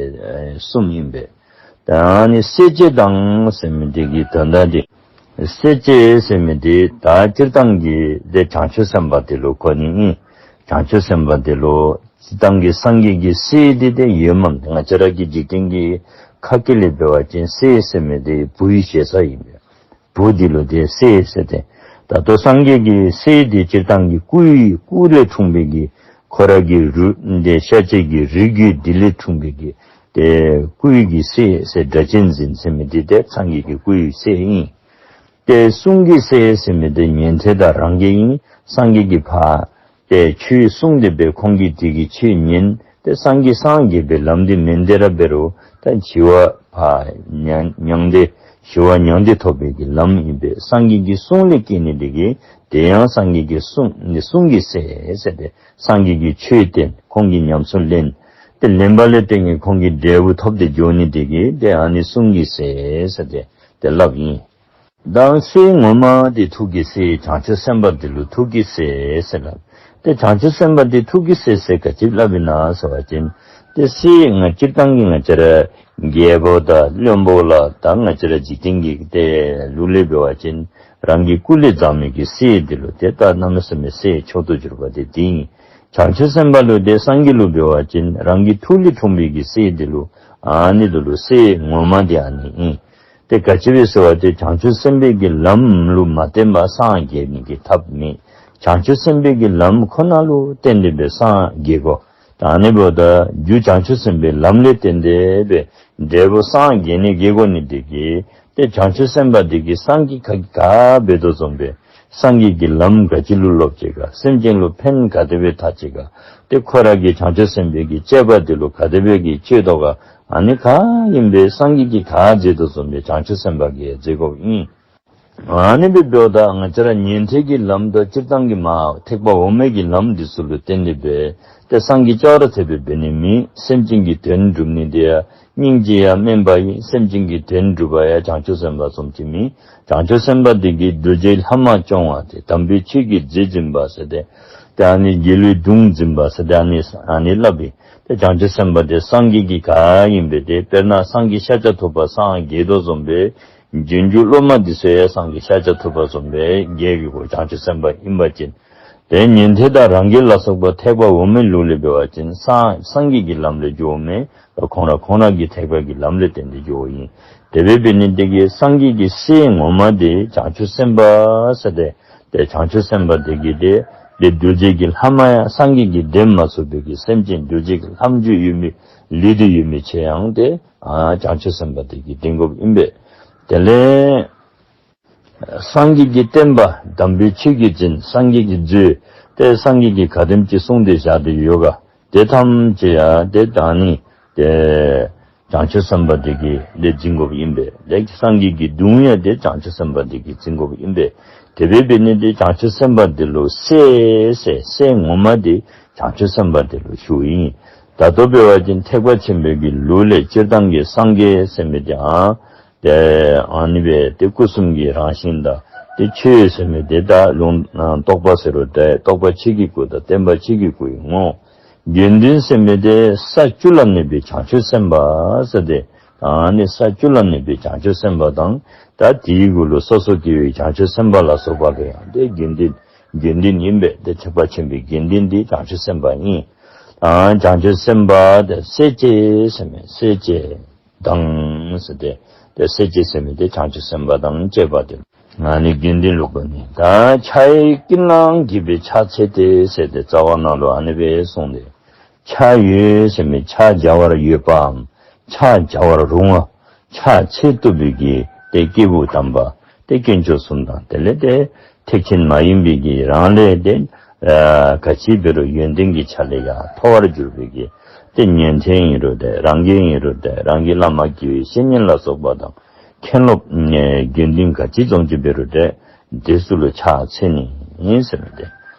གསུངམ་ཨིན་པས། ད་ཨ་ནི་སྲས་བཅས་དང་ཟེར་མི་འདི་གི་དོན་དག་འདི་སྲས་བཅས་ཟེར་མི་འདི་ད་སྤྱིར་བཏང་གི་ཏེ་བྱང་ཆུབ་སེམས་དཔའ་འདི་ལུ་གོ་ནི་ཨིན། བྱང་ཆུབ་སེམས་དཔའ་འདི་ལུ་སྤྱིར་བཏང་གི་སངས་རྒྱས་ཀྱི་སྲས་འདི་ཏེ་ཡོད་མས། ང་བཅས་ར་གི་འཇིག་རྟེན་གྱི་ཁ་སྐད་ལས་འབད་བ་ཅིན་སྲས་ཟེར་མི་འདི་བུའི་ཞེ་ས་ཨིན་པས། བུ་འདི་ལུ་ཏེ་སྲས་ཟེར་ཏེ། ད་ལྟོ་སངས་རྒྱས་ཀྱི་སྲས་འདི་སྤྱིར་བཏང་གི་སྐུའི་སྐུ་ལས་འཁྲུངས་པའི་གི་ཁོ་ར་གི་རུས་འདི་ཤཱཀྱའི་གི་རིགས་རྒྱུད་འདི་ལས་འཁྲུངས་པའི་གི་ཏེ་སྐུའི་གི་སྲས་ཟེར་སྒྲ་གཅན་འཛིན་ཟེར་མི་འདི་ཏེ་སངས་རྒྱས་ཀྱི་སྐུའི་སྲས་ཨིན། ཏེ་གསུང་གི་སྲས་ཟེར་མི་འདི་ཉན་ཐོས་དང་རང་རྒྱལ་ཨིན། སངས་རྒྱས་ཀྱིས་ཕར་ཏེ་ཆོས་གསུངས་ཏེ་སྦེ་ཁོང་གིས་དེ་གི་ཆོས་ཉན་ཏེ་སངས་རྒྱས་སངས་རྒྱས་པའི་ལམ་འདི་མན་དེ་ར་འབད་རུང་ད་ཞི་བ་ཕར་མྱང་མྱང་སྟེ་ཞི་བ་མྱང་སྟེ་ཐོབ་པའི་གི་ལམ་ཨིན་པས། སངས་རྒྱས་ཀྱི་གསུང་ལས་སྐྱེས་ནི་དེ་གིས་ཏེ་ཡང་སངས་རྒྱས་ཀྱི་གསུང་ནི་གསུང་གི་སྲས་ཟེར་ཏེ་སངས་རྒྱས་ཀྱི་ཆོས་བསྟན་ཁོང་གིས་ཉམས་སུ་ལེན། ཏེ་ལེན་པ་ལས་བརྟེན་ནས་ཁོང་གི་འབྲས་བུ་ཐོབ་སྟེ་འགྱོ་ནི་དེ་གིས་ཏེ་ཨ་ནི་གསུང་གི་སྲས་ཟེར་ཏེ་ཏེ་སླབ་ཨིན། ད་སྲས་ངོ་མ་འདི་ཐུགས་ཀྱི་སྲས་བྱང་ཆུབ་སེམས་དཔའ་འདི་ལུ་ཐུགས་ཀྱི་སྲས་ཟེར་སླབ། ཏེ་བྱང་ཆུབ་སེམས་དཔའ་འདི་ཐུགས་ཀྱི་སྲས་ཟེར་ག་ཅི་སླབ་ཨིན་ན་ཟེར་བ་ཅིན་ཏེ་སྲས་ང་སྤྱིར་བཏང་གི་ང་བཅས་ར་རྒྱལ་པོ་དང་བློན་པོ་ལ་ད་ང་བཅས་ར་འཇིག་རྟེན་གྱི་ཏེ་ལུགས་ལས་འབད་བ་ཅིན་རང་གི་སྐུ་ལས་འཛག་མི་གི་སྲས་འདི་ལུ་ཏེ་ད་གནམ་མེད་ས་མེད་སྲས་མཆོག་ཏུ་གྱུར་པ་འདི་འདི་ཨིན། བྱང་ཆུབ་སེམས་དཔའ་ལུ་ཏེ་སངས་རྒྱས་ལུ་འབད་བ་ཅིན་རང་གི་ཐུགས་ལས་འཁྲུངས་པའི་གི་སྲས་འདི་ལུ་ཨ་ནི་འདི་ལུ་སྲས་ངོ་མ་འདི་ཨ་ནི་ཨིན། ཏེ་ག་ཅི་སྦེ་ཟེར་བ་ཅིན་བྱང་ཆུབ་སེམས་དཔའི་གི་ལམ་ལུ་མ་བརྟེན་པར་སངས་རྒྱས་ནི་གི་ཐབས་མེད། བྱང་ཆུབ་སེམས་དཔའི་གི་ལམ་ཁོ་ན་ལུ་བརྟེན་ཏེ་སྦེ་སངས་རྒྱས་དགོ། ད་ཨ་ནི་འབདཝ་ད་རྒྱུ་བྱང་ཆུབ་སེམས་དཔའི་ལམ་ལས་བརྟེན་ཏེ་སྦེ་འབྲས་བུ་སངས་རྒྱས་ནི་རྒྱས་དགོ་ནི་དེ་གིས་ཏེ་བྱང་ཆུབ་སེམས་དཔའ་དེ་གིས་སངས་རྒྱས་ག་གིས་ག་འབད་དོ་བཟུམ་སྦེ་སངས་རྒྱས་ཀྱི་ལམ་ག་ཅི་ལུ་སློབ་ཅི་ག། སེམས་ཅན་ལུ་ཕན་ག་དེ་སྦེ་ཐོགས་ཅི་ག། ཏེ་ཁོ་ར་གིས་བྱང་ཆུབ་སེམས་དཔའི་གི་སྤྱོད་པ་དེ་ལུ་ག་དེ་སྦེ་གི་སྤྱོད་དོ་ག། ཨ་ནི་ག་ཨིན་པས་སངས་རྒྱས་ཀྱིས་ག་མཛད་དོ་བཟུམ་སྦེ་བྱང་ཆུབ་སེམས་དཔའ་གིས་མཛད་དགོཔ་ཨིན། ཨ་ནི་སྦེ་འབདཝ་ད་ང་བཅས་ར་ཉན་ཐོས་ཀྱི་ལམ་དང་སྤྱིར་བཏང་གི་མ་ཐེག་པ་འོག་མའི་གི་ལམ་འདི་ཚུ་ལུ་བརྟེན་ཏེ་སྦེ་ཏེ་སངས་རྒྱས་ཅོག་ར་འཐདཔ་སྦེ་འབད་ནི་མེད། སེམས་ཅན་གྱི་དོན་སྒྲུབ་ནི་དེ་ཡང་སྙིང་རྗེ་ཡང་དམན་པ་ཨིན། སེམས་ཅན་གྱི་དོན་སྒྲུབ་པ་ཡང་བྱང་ཆུབ་སེམས་དཔའ་བཟུམ་ཅིག་མེན། བྱང་ཆུབ་སེམས་དཔའ་དེ་གིས་གདུལ་བྱའི་ལྷག་མ་སྐྱོང་བ་སྟེ་དམ་པའི་ཆོས་ཀྱི་རྫས་འཛིན་པ་ཟེར་ཏེ་ཏེ་ཨ་ནི་དགེ་ལུས་གདུང་འཛིན་པ་ཟེར་ཏེ་ཨ་ནི་ཨ་ནི་སླབ་ཨིན། ཏེ་བྱང་ཆུབ་སེམས་དཔའ་དེ་སངས་རྒྱས་ཀྱིས་ག་ཨིན་པས། ཏེ་དཔེར་ན་སངས་རྒྱས་ཤཱཀྱ་ཐུབ་པ་སངས་རྒྱས་དོ་བཟུམ་སྦེ་རྗེས་འཇུག་སློབ་མ་འདི་ཚུ་ཡང་སངས་རྒྱས་ཤཱཀྱ་ཐུབ་པ་བཟུམ་སྦེ་རྒྱས་ཀྱི་གོ། བྱང་ཆུབ་སེམས་དཔའ་ཨིན་པ་ཅིན། ཏེ་ཉན་ཐོས་དང་རང་རྒྱལ་ལ་སོགས་པ་ཐེག་པ་འོག་མའི་ལུགས་ལས་འབད་བ་ཅིན་སངས་སངས་རྒྱས་ཀྱི་ལམ་ལས་འགྱོཝ་མེན། ཁོང་ར་ཁོང་ར་གི་ཐེག་པ་གི་ལམ་ལས་བརྟེན་ཏེ་འགྱོཝ་ཨིན། དེ་སྦེ་འབད་ནི་དེ་གིས་སངས་རྒྱས་ཀྱི་སྲས་ངོ་མ་དེ་བྱང་ཆུབ་སེམས་དཔའ་ཟེར་ཏེ་ཏེ་བྱང་ཆུབ་སེམས་དཔའ་དེ་གིས་ཏེ་ཏེ་གདུལ་བྱའི་གི་ལྷག་མ་ཡང་སངས་རྒྱས་ཀྱིས་འདེབས་མ་ཚུགས་པའི་གི་སེམས་ཅན་གདུལ་བྱའི་གི་ལྷག་མཇུག་ཡོད་མི་ལུས་འདི་ཡོད་མི་ཚུ་ཡང་ཏེ་ཨ་བྱང་ཆུབ་སེམས་དཔའ་དེ་གིས་འདེབས་དགོཔ་ཨིན་པས། དེ་ལས་སངས་རྒྱས་ཀྱི་བསྟན་པ་དམ་པའི་ཆོས་ཀྱི་རྫས་སངས་རྒྱས་ཀྱི་མཛོད་ཏེ་སངས་རྒྱས་ཀྱིས་ག་དེམ་ཅིག་གསུངས་ཏེ་བཞག་སྟེ་ཡོད་ག། དེ་ཐམས་ཅད་ཡང་ཏེ་ད་ནི་ཏེ་བྱང་ཆུབ་སེམས་དཔའ་དེ་གིས་ཏེ་འཛིན་དགོཔ་ཨིན་པས། ཏེ་སངས་རྒྱས་ཀྱི་གདུང་ཡང་ཏེ་བྱང་ཆུབ་སེམས་དཔའ་དེ་གིས་འཛིན་དགོཔ་ཨིན་པས། དེ་སྦེ་འབད་ནི་དེ་བྱང་ཆུབ་སེམས་དཔའ་དེ་ལུ་སྲས་ཟེར་སྲས་ངོ་མ་དེ་བྱང་ཆུབ་སེམས་དཔའ་དེ་ལུ་ཞུཝ་ཨིན། ད་ལྟོ་འབད་བ་ཅིན་ཐེག་པ་ཆེན་པོའི་གི་ལུགས་ལས་སྤྱིར་བཏང་གི་སངས་རྒྱས་ཟེར་མི་དེ་ཨ་ཏེ་ཨ་ནི་སྦེ་ཏེ་སྐུ་གསུམ་གྱི་རང་བཞིན་དང་ཏེ་ཆོས་ཟེར་མི་དེ་ད་ལུང་ཨ་རྟོགས་པ་ཟེར་རུང་ཏེ་རྟོགས་པ་ཆོས་ཀྱི་སྐུ་དང་བརྟེན་པ་ཆོས་ཀྱི་སྐུ་ཡི་ངོ་། དགེ་འདུན་ཟེར་མི་དེ་ས་བཅུ་ལ་གནས་པའི་བྱང་ཆུབ་སེམས་དཔའ་ཟེར་ཏེ། ཨ་ནི་ས་བཅུ་ལ་གནས་པའི་བྱང་ཆུབ་སེམས་དཔའ་དང་ད་དེའི་གུ་ལུ་སོ་སོ་སྐྱེ་བོའི་བྱང་ཆུབ་སེམས་དཔའ་ལ་སོགས་པ་གི་ཡང་ཏེ་དགེ་འདུན་དགེ་འདུན་ཨིན་པས། ཏེ་ཐེག་པ་ཆེན་པོའི་དགེ་འདུན་དེ་བྱང་ཆུབ་སེམས་དཔའ་ཨིན། ཨ་བྱང་ཆུབ་སེམས་དཔའ་དེ་སྲས་བཅས་ཟེར་མི་སྲས་བཅས་དང་ཟེར་ཏེ་ཏེ་སྲས་བཅས་ཟེར་མི་དེ་བྱང་ཆུབ་སེམས་དཔའ་དང་བཅས་པ་དེ། ཨ་ནི་དགེ་འདུན་ལུ་གོ་ནི། ད་ཕྱག་གཡས་ཀུན་ལ་འགྱེད་པའི་ཕྱག་འཚལ་ཏེ་ཟེར་ཏེ་རྩ་བ་ནང་ལུ་ཨ་ནི་སྦེ་གསུངས་ཏེ། ཕྱག་ཡོད་ཟེར་མི་ཕྱག་བྱ་བར་ཡོད་པའམ་ཕྱག་བྱ་བར་རུང་བ། ཕྱག་འཚལ་བཏུབ་པའི་གི་ཏེ་སྐྱེས་བུ་དམ་པ་ཏེ་དཀོན་མཆོག་གསུམ་དང་དེ་ལས་ཏེ་ཐེག་ཆེན་མ་ཡིན་པའི་གི་རང་ལས་ཏེ་ཨ་ག་ཅི་འབད་རུང་ཡོན་ཏན་གྱི་ཆ་ལས་ཡང་མཐོ་བར་གྱུར་པའི་གི་ཏེ་ཉན་ཐོས་ཨིན་རུང་ཏེ་རང་རྒྱལ་ཨིན་རུང་ཏེ་རང་གི་བླ་མ་དགེ་བའི་བཤེས་གཉེན་ལ་སོགས་པ་དང་མཁན་སློབ་ཨེ་དགེ་འདུན་ག་ཅི་བཟུམ་ཅིག་འབད་རུང་ཏེ་དེ་ཚུ་ལུ་ཕྱག་འཚལ་ནི་ཨིན་ཟེར་མི་དེ།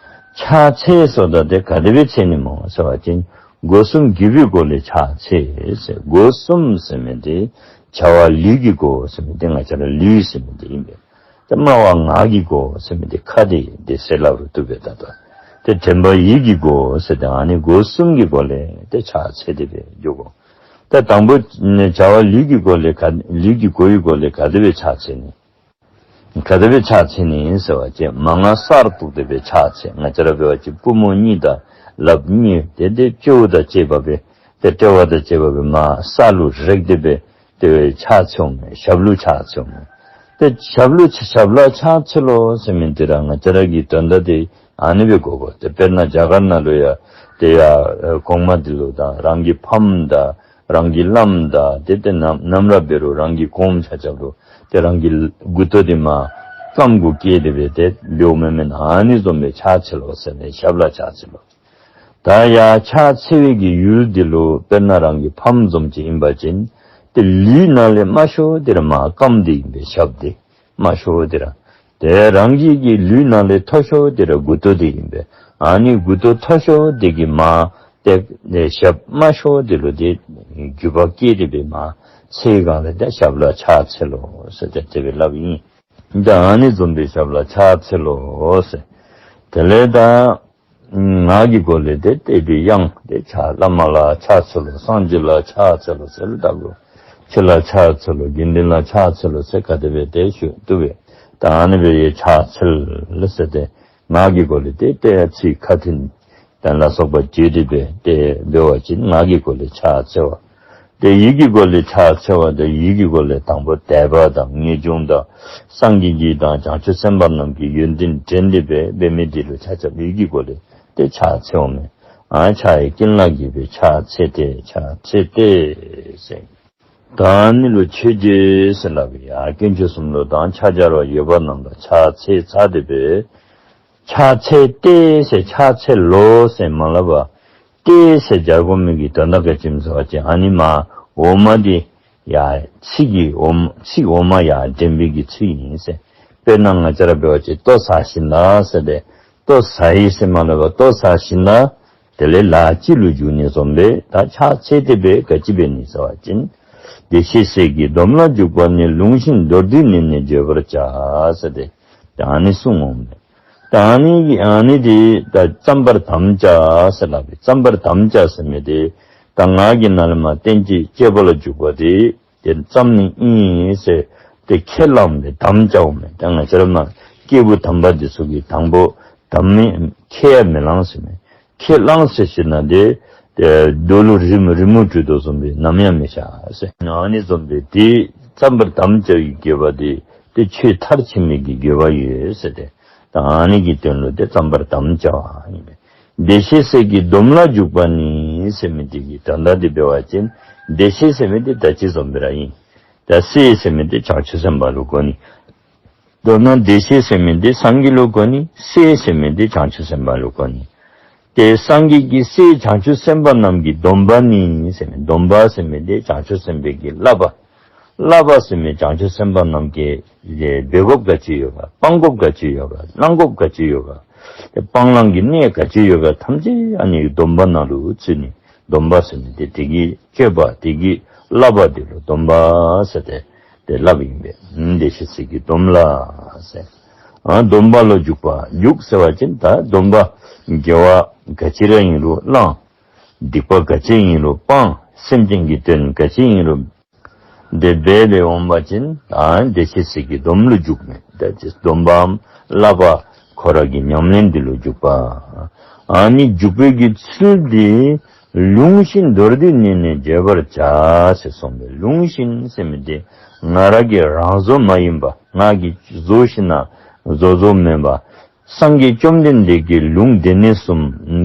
ཕྱག་འཚལ་ཟེརཝ་ད་ཏེ་ག་དེ་སྦེ་འཚལ་ནི་སྨོ་ཟེར་བ་ཅིན་སྒོ་གསུམ་གུས་པའི་སྒོ་ལས་ཕྱག་འཚལ་ཟེར། སྒོ་གསུམ་ཟེར་མི་དེ་བྱ་བ་ལུས་ཀྱི་སྒོ་ཟེར་མི་དེ་ང་བཅས་ར་ལུས་ཟེར་མི་དེ་ཨིན་པས། ཏེ་སྨྲ་བ་ངག་གི་སྒོ་ཟེར་མི་དེ་ཁ་དེ་དེ་ཟེར་སླབ་རུང་བཏུབ་པས། ད་ལྟོ་ཏེ་དྲན་པ་ཡིད་ཀྱི་སྒོ་ཟེར་ཏེ་ཨ་ནི་སྒོ་གསུམ་གྱི་སྒོ་ལས་ཏེ་ཕྱག་འཚལ་ཏེ་སྦེ་འགྱོ་དགོ། ཏེ་དང་པོ་བྱ་བ་ལུས་ཀྱི་སྒོ་ལས་ག་ལུས་ཀྱི་སྒོ་ཡི་སྒོ་ལས་ག་དེ་སྦེ་ཕྱག་འཚལ་ནི། ག་དེ་སྦེ་ཕྱག་འཚལ་ནི་ཟེར་བ་ཅིན་མར་ངོ་སར་གཏུགས་ཏེ་སྦེ་ཕྱག་འཚལ། ང་བཅས་ར་འབད་བ་ཅིན་པུས་མོ་གཉིས་དང་ལགཔ་གཉིས་དེ་དེ་ལྕེཝ་དང་བཅས་པ་སྦེ་ཏེ་དཔྲལ་བ་དང་བཅས་པ་སྦེ་མར་ས་ལུ་རེག་སྟེ་སྦེ་ཏེ་ཕྱག་འཚལཝ་མས། ཞབས་ལུ་ཕྱག་འཚལཝ་མས། ཏེ་ཞབས་ལུ་ཞབས་ལ་ཕྱག་འཚལ་ལོ་ཟེར་མི་དེ་ར་ང་བཅས་ར་གི་དོན་དག་དེ་ཨ་ནི་སྦེ་གོ་དགོ། ཏེ་དཔེར་ན་རྒྱ་གར་ནང་ལུ་ཡང་ཏེ་ཡང་གོང་མ་དེ་ལུ་དང་རང་གི་ཕམ་དང་རང་གི་བླམ་དང་ཏེ་ཏེ་ནམ་ནམ་ར་འབད་རུང་རང་གི་གོངམ་ཆ་ཁྱབ་ལུ་ཏེ་རང་གི་མགུ་ཏོ་དེ་མར་རྐངམ་གུ་བཀལ་ཏེ་སྦེ་ཏེ་འབདཝ་མེན་མེན་ན། ཨ་ནི་བཟུམ་སྦེ་ཕྱག་འཚལ་ལོ་ཟེར་ནི་ཞབས་ལ་ཕྱག་འཚལ་ལོ། ད་ཡང་ཕྱག་འཚལ་བའི་གི་ཡུལ་དེ་ལུ་དཔེར་ན་རང་གི་ཕམ་བཟུམ་ཅིག་ཨིན་པ་ཅིན་ཏེ་ལུས་ནང་ལས་དམའ་ཤོས་དེ་ར་མར་རྐངམ་དེ་ཨིན་པས། ཞབས་དེ་དམའ་ཤོས་དེ་ར། ཏེ་རང་གི་གི་ལུས་ནང་ལས་མཐོ་ཤོས་དེ་ར་མགུ་ཏོ་དེ་ཨིན་པས། ཨ་ནི་མགུ་ཏོ་མཐོ་ཤོས་དེ་གི་མར་ཏེ་ཞབས་དམའ་ཤོས་དེ་ལུ་ཏེ་རྒྱུ་བ་བཀལ་ཏེ་སྦེ་མར་འཚལ་སྒང་ལས་ཏེ་ཞབས་ལ་ཕྱག་འཚལ་ལོ་ཟེར་ཏེ་དེ་སྦེ་སླབ་ཨིན། ད་ཨ་ནི་བཟུམ་སྦེ་ཞབས་ལ་ཕྱག་འཚལ་ལོ་ཟེར། དེ་ལས་ད་ངག་གི་སྒོ་ལས་ཏེ་ཏེ་དེ་དབྱངས་ཏེ་ཕྱག་བླ་མ་ལ་ཕྱག་འཚལ་ལོ། སངས་རྒྱས་ལ་ཕྱག་འཚལ་ལོ་ཟེར་ལོ། ད་ལུ་ཕྱི་ལ་ཕྱག་འཚལ་ལོ། དགེ་འདུན་ལ་ཕྱག་འཚལ་ལོ་ཟེར་ག་དེ་སྦེ་ཏེ་ཞུ་བཏུབ་པས། ད་ཨ་ནི་སྦེ་ཡང་ཕྱག་འཚལ་ལོ་ཟེར་ཏེ་ངག་གི་སྒོ་ལས་ཏེ་ཏེ་ཚིག་ཁ་ཐུན་དང་ལ་སོགས་པ་བརྗོད་དེ་སྦེ་ཏེ་འབད་བ་ཅིན་ངག་གི་སྒོ་ལས་ཕྱག་འཚལ་བ། ཏེ་ཡིད་ཀྱི་སྒོ་ལས་ཕྱག་འཚལ་བ་དང་ཡིད་ཀྱི་སྒོ་ལས་དང་པོ་དད་པ་དང་ངེས་འབྱུང་དང་སངས་རྒྱས་ཀྱི་དང་བྱང་ཆུབ་སེམས་དཔའ་རྣམས་ཀྱི་ཡོན་ཏན་དྲན་ཏེ་སྦེ་འབད་མི་དེ་ལུ་ཆ་ཁྱབ་ཡིད་ཀྱི་སྒོ་ལས་ཏེ་ཕྱག་འཚལཝ་མས། ཨ་ཕྱག་གཡས་ཀུན་ལ་འགྱེད་པའི་ཕྱག་འཚལ་ཏེ་ཕྱག་འཚལ་ཏེ་ཟེར། ད་ཨ་ནི་ལུ་མཆོད་བརྗོད་ཟེར་སླབ་ཨིན། ཡ་དཀོན་མཆོག་གསུམ་ལུ་དང་ཕྱག་བྱར་བ་ཡོད་པ་རྣམས་ལ་ཕྱག་འཚལ་ཚར་ཏེ་སྦེ་ཕྱག་འཚལ་ཏེ་ཟེར་ཕྱག་འཚལ་ལོ་ཟེར་མ་སླབ་པར་ཏེ་ཟེར་སྦྱར་དགོ་མི་གི་དོན་དག་ག་ཅི་སྨོ་ཟེར་བ་ཅིན་ཨ་ནི་མར་འོག་མ་དེ་ཡ་ཚིག་གི་འོག་མ་ཚིག་འོག་མ་ཡར་འདྲེན་པའི་གི་ཚིག་ཨིན་ཟེར། དཔེར་ན་ང་བཅས་ར་འབད་བ་ཅིན་ལྟོ་ཟ་ཞིནམ་ལ་ཟེར་ཏེ་ལྟོ་ཟ་ཡི་ཟེར་མ་སླབ་པར་ལྟོ་ཟ་ཞིནམ་ལ་དེ་ལས་ལཱ་ཅིག་ལུ་འཇུག་ནི་བཟུམ་སྦེ་ད་ཕྱག་འཚལ་ཏེ་སྦེ་ག་ཅི་འབད་ནི་ཟེར་བ་ཅིན། བདེ་གཤེགས་སྲས་ཀྱི་སྡོམ་ལ་འཇུག་པ་ནི། ལུང་བཞིན་མདོར་བསྡུས་ནི་ནི་བརྗོད་པར་བྱ་ཟེར་ཏེ་ད་ཨ་ནི་གསུངས་འོང་མས། ད་ཨ་ནི་གི་ཨ་ནི་དེ་ད་བརྩམ་པར་དམ་བཅའ་ཟེར་སླབ་པས། བརྩམ་པར་དམ་བཅའ་ཟེར་མི་དེ་ད་ངག་གི་ནང་ལས་མར་བསྟན་བཅོས་བཅོས་པ་ལ་འཇུག་པ་དེ་ཏེ་བརྩམ་ནི་ཨིན་ཟེར་ཏེ་ཁས་བླངས་ཏེ་དམ་བཅའ་འོང་མས། ད་ང་བཅས་ར་མར་སྐྱེས་བུ་དམ་པ་འདི་ཚུ་གིས་དང་པོ་དམ་མི་ཁས་ཡང་མི་བླངས་ཟེར་མས། ཁས་བླངས་ཟེར་ཞིནམ་ལས་ཏེ་རྡོ་ལུ་རི་མོ་རི་མོ་བྲིས་དོ་བཟུམ་སྦེ་ནམ་ཡང་མི་བཞག་ཟེར། ཨ་ནི་བཟུམ་སྦེ་ཏེ་བརྩམ་པར་དམ་བཅའ་བའི་དགོས་པ་དེ་ཏེ་ཆོས་མཐར་ཕྱིན་མི་གི་དགོས་པ་ཡོད་ཟེར་ཏེ། ད་ཨ་ནི་གི་དོན་ལུ་ཏེ་བརྩམ་པར་དམ་བཅའ་བ་ཨིན་པས། བདེ་གཤེགས་སྲས་ཀྱི་སྡོམ་ལ་འཇུག་པ་ནི་ཟེར་མི་དེ་གི་དོན་དག་དེ་འབད་བ་ཅིན་བདེ་གཤེགས་ཟེར་མི་དེ་ད་ཅི་བཟུམ་སྦེ་ར་ཨིན། ད་སྲས་ཟེར་མི་དེ་བྱང་ཆུབ་སེམས་དཔའ་ལུ་གོ་ནི། མདོར་ན་བདེ་གཤེགས་ཟེར་མི་དེ་སངས་རྒྱས་ལུ་གོ་ནི། སྲས་ཟེར་མི་དེ་བྱང་ཆུབ་སེམས་དཔའ་ལུ་གོ་ནི། ཏེ་སངས་རྒྱས་ཀྱི་སྲས་བྱང་ཆུབ་སེམས་དཔའ་རྣམས་ཀྱི་སྡོམ་པ་ནི་ཟེར་མི། སྡོམ་པ་ཟེར་མི་དེ་བྱང་ཆུབ་སེམས་དཔའི་གི་བསླབ་པ། བསླབ་པ་ཟེར་མི་བྱང་ཆུབ་སེམས་དཔའ་རྣམས་ཀྱི་འབད་དགོཔ་ག་ཅི་ཡོད་ག། སྤང་དགོཔ་ག་ཅི་ཡོད་ག། བླང་དགོཔ་ག་ཅི་ཡོད་ག། ཏེ་སྤང་བླང་གི་གནས་ག་ཅི་ཡོད་ག་ཐམས་ཅད་ཨ་ནི་སྡོམ་པ་ནང་ལུ་ཚུད་ནི། སྡོམ་པ་ཟེར་མི་དེ་དེ་གི་སྤྱོད་པ་དེ་གི་བསླབ་པ་དེ་ལུ་སྡོམ་པ་ཟེར་ཏེ་དེ་སླབ་ཨིན་པས། ཨུམ་བདེ་གཤེགས་སྲས་ཀྱི་སྡོམ་ལ་ཟེར། ཨ་སྡོམ་པ་ལུ་འཇུག་པ། འཇུག་ཟེར་བ་ཅིན་ད་སྡོམ་པ་དགེ་བ་ག་ཅི་ར་ཨིན་རུང་བླང་། སྡིག་པ་ག་ཅི་ཨིན་རུང་སྤང་། སེམས་ཅན་གྱི་དོན་ག་ཅི་ཨིན་རུང་དེ་འབད་དེ་འོང་པ་ཅིན་ཨ་བདེ་གཤེགས་སྲས་ཀྱི་སྡོམ་ལུ་འཇུག་མི། ད་ཅི་སྡོམ་པའམ་བསླབ་པ་ཁོ་ར་གི་ཉམས་ལེན་འདི་ལུ་འཇུག་པ། ཨ་ནི་འཇུག་པའི་གི་ཚུལ་འདི་ལུང་བཞིན་མདོར་བསྡུས་ནས་ནི་བརྗོད་པར་བྱ་ཟེར་གསུངས་པས། ལུང་བཞིན་ཟེར་མི་འདི་ང་ར་གི་རང་བཟོ་མ་ཡིན་པ། ང་གིས་བཟོ་ཞིནམ་ན་བཟོ་བཟོཝ་མེན་པ། སངས་རྒྱས་བཅོམ་ལྡན་འདས་ཀྱིས་ལུང་སྡེ་སྣོད་གསུམ་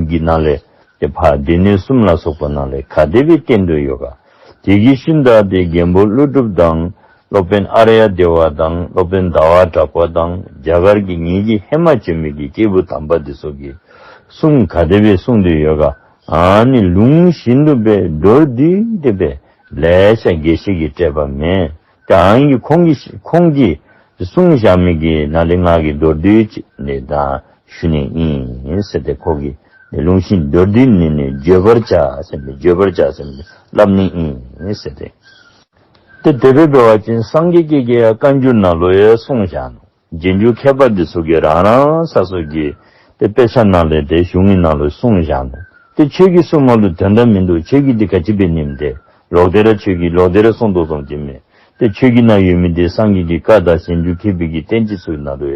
གྱི་ནང་ལས་ཏེ་ཕར་སྡེ་སྣོད་གསུམ་ལ་སོགས་པ་ནང་ལས་ག་དེ་སྦེ་བསྟན་དོ་ཡོད་ག། དེ་གི་ཤུལ་ད་ཏེ་མགོན་པོ་ཀླུ་སྒྲུབ་དང་སློབ་དཔོན་ཨཱརྱ་དེ་བ་དང་སློབ་དཔོན་ཟླ་བ་གྲགས་པ་དང་རྒྱ་གར་གྱི་ངེད་ཀྱི་ཧེ་མ་བྱོན་མི་གི་སྐྱེས་བུ་དམ་པ་འདི་ཚུ་གིས་གསུང་ག་དེ་སྦེ་གསུངས་དོ་ཡོད་ག། ཨ་ནི་ལུང་བཞིན་དུ་སྦེ་མདོར་བསྡུས་ཏེ་སྦེ་ལེ་ཤ་རྒྱས་བཤད་ཀྱིས་སྤྲས་པ་མེན། ཏེ་ཨ་ནི་ཁོང་གིས་ཁོང་གིས་གསུངས་བཞག་མི་གི་ནང་ལས་ང་གིས་མདོར་བསྡུས་ཅིག་ནི་ད་ཞུ་ནི་ཨིན་ཟེར་ཏེ་ཁོ་གིས་ལུང་བཞིན་མདོར་བསྡུས་ནས་ནི་བརྗོད་པར་བྱ་ཟེར་མི་བརྗོད་པར་བྱ་ཟེར་མི་སླབ་ནི་ཨིན་ཟེར་ཏེ། ཏེ་དེ་སྦེ་འབད་བ་ཅིན་སངས་རྒྱས་ཀྱིས་ཀྱང་བཀའ་འགྱུར་ནང་ལུ་ཡང་གསུངས་བཞག་ནུག། རྗེས་འཇུག་མཁས་པ་འདི་ཚུ་གིས་རང་རང་སོ་སོ་གི་ཏེ་དཔེ་ཆ་ནང་ལས་ཏེ་གཞུང་གི་ནང་ལུ་གསུངས་བཞག་ནུག། ཏེ་ཁྱོད་ཀྱིས་གསུངམ་ལུ་དོན་དག་མིན་འདུག། ཁྱོད་ཀྱིས་འདི་ག་ཅི་སྦེ་ནི་སྨོ་ཏེ། ལོག་སྟེ་ར་ཁྱོད་ཀྱིས་ལོག་སྟེ་ར་གསུངས་དོ་བཟུམ་ཅིག་མས། ཏེ་ཁྱོད་ཀྱི་ནང་ཡོད་མི་འདི་སངས་རྒྱས་ཀྱི་བཀའ་དང་རྗེས་འཇུག་མཁས་པའི་གི་བསྟན་བཅོས་ཚུ་ནང་ལུ་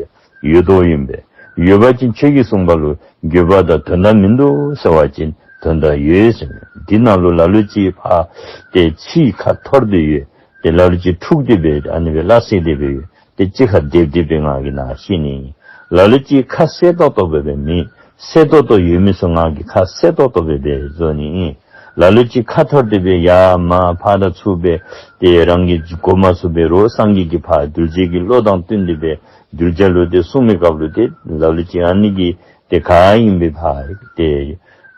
ཡོད་དོ་ཨིན་པས། ཡོད་པ་ཅིན་ཁྱོད་ཀྱིས་གསུངམ་ལུ་དགོས་པ་དང་དོན་དག་མིན་འདུག་ཟེར་བ་ཅིན་དོན་དག་ཡོད་ཟེར་མས། འདི་ནང་ལུ་ལ་ལུ་ཅིག་ཕར་ཏེ་ཚིག་ཁ་འཐོར་ཏེ་ཡོད། ཏེ་ལ་ལུ་ཅིག་འཁྲུགས་ཏེ་སྦེ་ཨ་ནི་སྦེ་སླ་བསྲེ་སྟེ་སྦེ་ཡོད། ཏེ་གཅིག་ཁར་སྡེབ་སྟེ་སྦེ་ང་གིས་ནཱ་བཤད་ནི་ཨིན། ལ་ལུ་ཅིག་ཁ་གསལ་ཏོག་ཏོ་སྦེ་སྦེ་མེད། གསལ་ཏོག་ཏོ་ཡོད་མི་ཚུ་ང་གིས་ཁ་གསལ་ཏོག་ཏོ་སྦེ་སྦེ་བཟོ་ནི་ཨིན། ལ་ལུ་ཅིག་ཁ་འཐོར་ཏེ་སྦེ་ཡར་མར་ཕར་དང་ཚུར་སྦེ་ཏེ་རང་གིས་གོ་མ་ཚུགས་པའི་རོགས་སངས་རྒྱས་ཀྱིས་ཕར་གདུལ་བྱའི་གི་བློ་དང་བསྟུན་ཏེ་སྦེ་གདུལ་བྱ་ལུ་ཏེ་གསུངས་མི་སྐབས་ལུ་ཏེ་ལ་ལུ་ཅིག་ཨ་ནི་གི་ཏེ་ག་ཨིན་པའི་ཕར་ཏེ་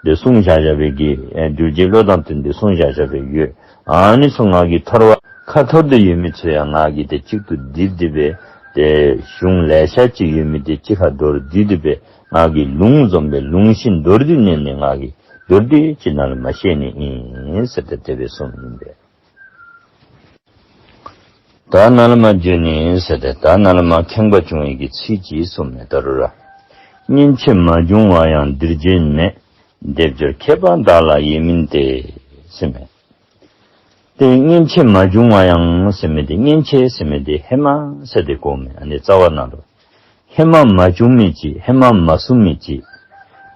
ཏེ་གསུངས་བཞག་བཞག་པའི་གི་ཨེ་གདུལ་བྱའི་བློ་དང་བསྟུན་ཏེ་གསུངས་བཞག་བཞག་པའི་ཡོད། ཨ་ནི་ཚུ་ང་གིས་འཐོར་བ་ཁ་འཐོར་ཏེ་ཡོད་མི་ཚུ་ཡང་ང་གིས་ཏེ་གཅིག་ཏུ་བསྡུས་ཏེ་སྦེ་ཏེ་གཞུང་ལེ་ཤ་ཅིག་ཡོད་མི་འདི་གཅིག་ཁར་མདོར་བསྡུས་ཏེ་སྦེ་ང་གིས་ལུང་བཟུམ་སྦེ་ལུང་བཞིན་མདོར་བསྡུས་ནས་ནི་ང་གིས་མདོར་བསྡུས་ཅིག་ནང་ལུ་མ་བཤད་ནི་ཨིན་ཟེར་ཏེ་དེ་སྦེ་གསུངམ་ཨིན་པས། ད་ནཱ་ལས་མར་བརྗོད་ནི་ཟེར་ཏེ་ད་ནཱ་ལས་མར་ཁེངས་པ་བྱུང་བའི་གི་ཚིག་ཅིག་གསུངས་མས། ད་རུང་ར་སྔན་ཆད་མ་བྱུང་བ་ཡང་འདིར་བརྗོད་མེད། སྡེབ་སྦྱོར་མཁས་པ་བདག་ལ་ཡོད་མིན་ཏེ་ཟེར་མས། ཏེ་སྔན་ཆད་མ་བྱུང་བ་ཡང་ཟེར་མི་འདི་སྔན་ཆད་ཟེར་མི་འདི་ཧེ་མ་ཟེར་ཏེ་གོཝ་མས། ཨ་ནི་རྩ་བ་ནང་ལུ་ཧེ་མ་མ་བྱུང་མི་ཅིག་ཧེ་མ་མ་གསུངས་མི་ཅིག་